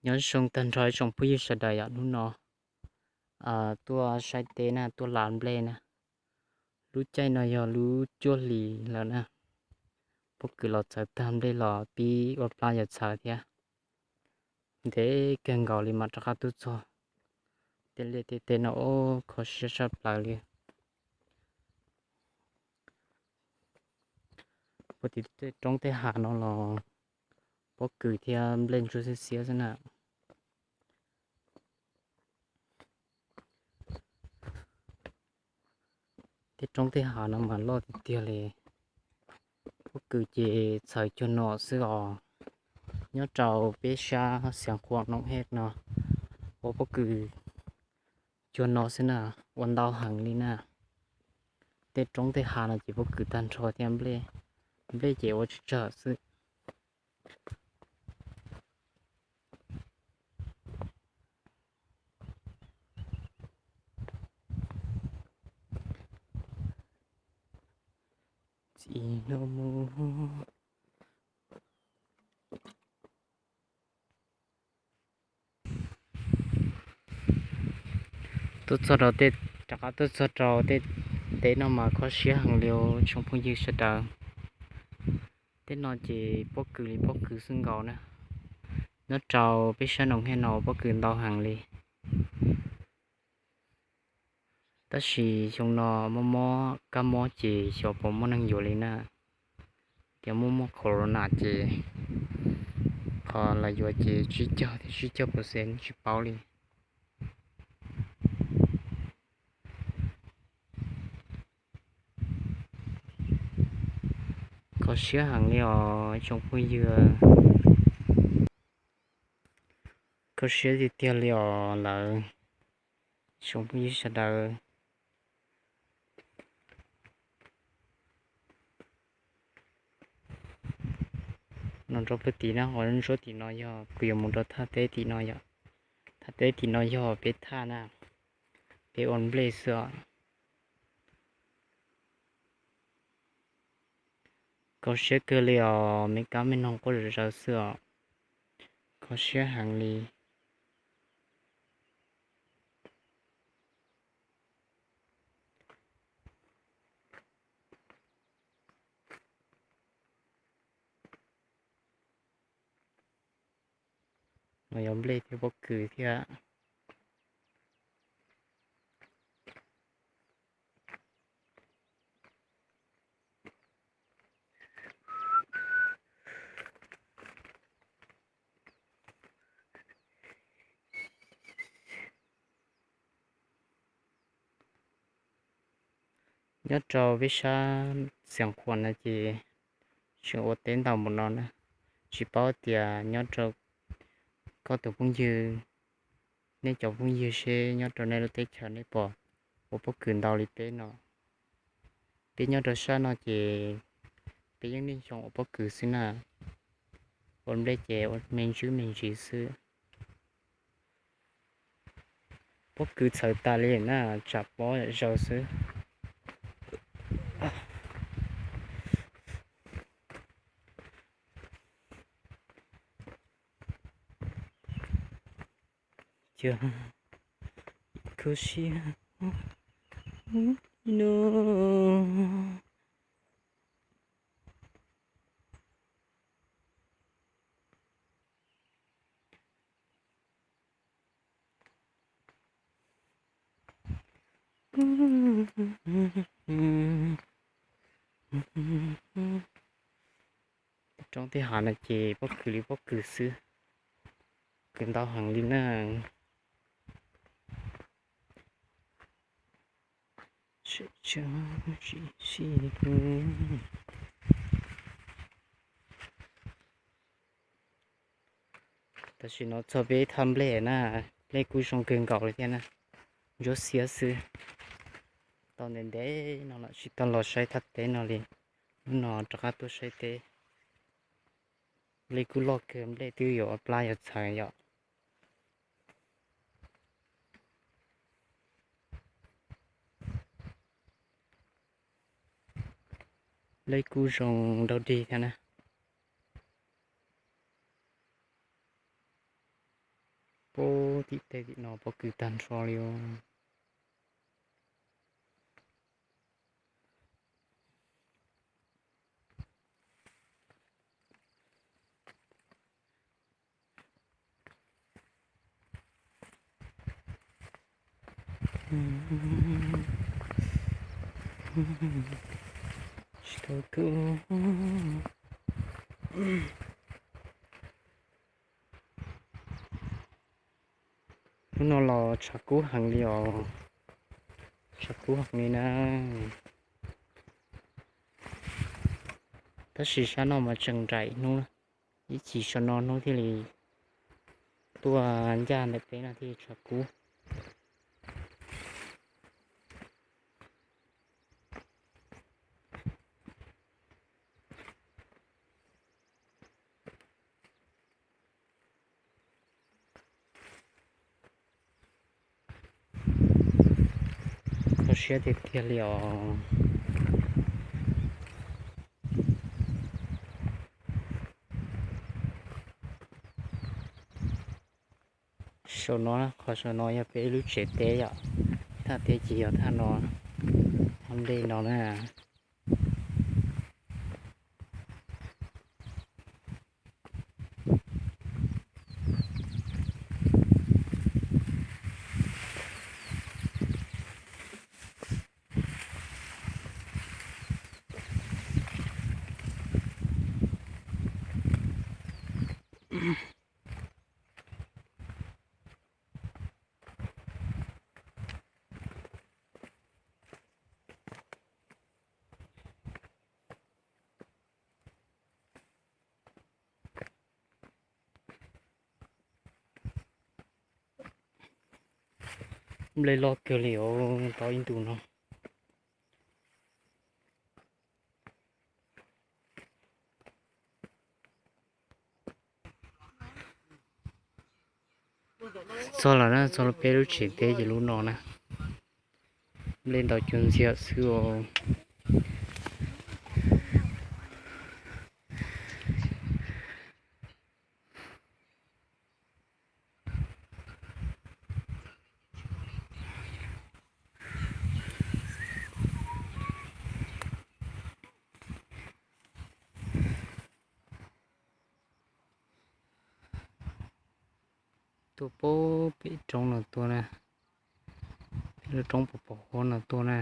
Nyob zoo tag nrho ib tsoom phooj ywg sawv daws yom, hnub no tuaj saib teb na, tuaj lav nplej na. Lub caij no yog lub cuaj hlis lawm na. Pob kws los txhawv tag, nplej los pib ua plab yuav txhawv thiab. Ntev kawg nkaus li mam rov qab tuaj txog tej liaj tej teb no, kho siab tshaj plaws li. Puag tim tej roob tej hav no los pob kws thiab nplej ntsuab xiab xiab xwb na. Tej roob tej hav no mas loj tiag tiag li. Pob kws ces txhawv cuag no xwb os. Nyob rau peb sab Xiav Khuam Noom Hej no, ua pob kws cuag no xwb na, ua ntau heev li na. Tej roob tej hav no ces pob kws tag nrho thiab, nplej ces ua tsawg tsawg xwb. Tuaj txog rau tej, rov qab tuaj txog rau tej teb no mas kho siab heev li os tsoom phooj ywg sawv daws. Tej no ces pob kws li pob kws xwb nkaus na. Nyob rau peb sab Noom Hej no pob kws ntau heev li. Tab sis xyoo no mob mob kab mob ces xyov puas muaj neeg yuav li na. Tias muaj muaj corona ces qhov lawv yuav ces tsib caug thiab tsib caug percent tsis paub li. Kho siab heev li os tsoom phooj ywg. Kho siab tiag tiag li os lawv tsoom phooj ywg sawv daws. No rau pem tim na, qhov ntsuab tim no yog kuv yuav mus rau thaj teb tim no yom. Thaj teb tim no yog peb thaj na, peb ua nplej xwb os. Kho siab kawg li os, me kab me noog quaj zom zaws xwb os. Kho siab heev li. No yog nplej thiab pob kws thiab. Nyob rau peb sab Xeev Khuam no ces tseem ua teb ntau npaum no na. Tsis paub tias nyob rau koj tus phooj ywg, nej cov phooj ywg seb nyob rau nej lub teb chaws nej puas ua pob kws ntau li peb no. Peb nyob rau sab no ces peb yeej niaj xyoo ua pob kws xwb na. Ua nplej ces ua me ntsis me ntsis xwb. Pob kws txhawv tas li na, tsam pob zaws xwb. Kho siab no. Roob tej hav no ces pob kws li pob kws xwb, kws ntau heev li na. Tam sim no txog peb thaj nplej na, nplej kuj zoo kawg nkaus li thiab na, ntsuab xiab xwb. Tau ntev ntev no los tsis tau los saib thaj teb no li, hnub no rov qab tuaj saib teb. Nplej kuj loj kawg, nplej twb yuav plab yuav txhawv yom. Nplej kuj zoo nraug dig thiab na. Pub tim tej tim no pob kws tag nrho li os. Tsis tau tu. Hnub no los tshav kub heev li os. Tshav kub heev li na. Tab sis sab no mas tseem nraim hnub, ib chim saum no hnub thiaj li tuaj ncaj ntawm peb no thiaj li tshav kub. Kho siab tiag tiag li os. Saum no, qhov saum no yog peb lub tsev teb yom. Thaj teb ces yog thaj no, ho nplej no na. Nplej loj kawg li os, tau ib ntus no. Txog lawm na, txog peb lub tsev teb ces lub no na. Nplej ntau cuag ntxiag xwb os. Tuaj pem pem roob no tuaj na, pem lub roob pos pos huab no tuaj na.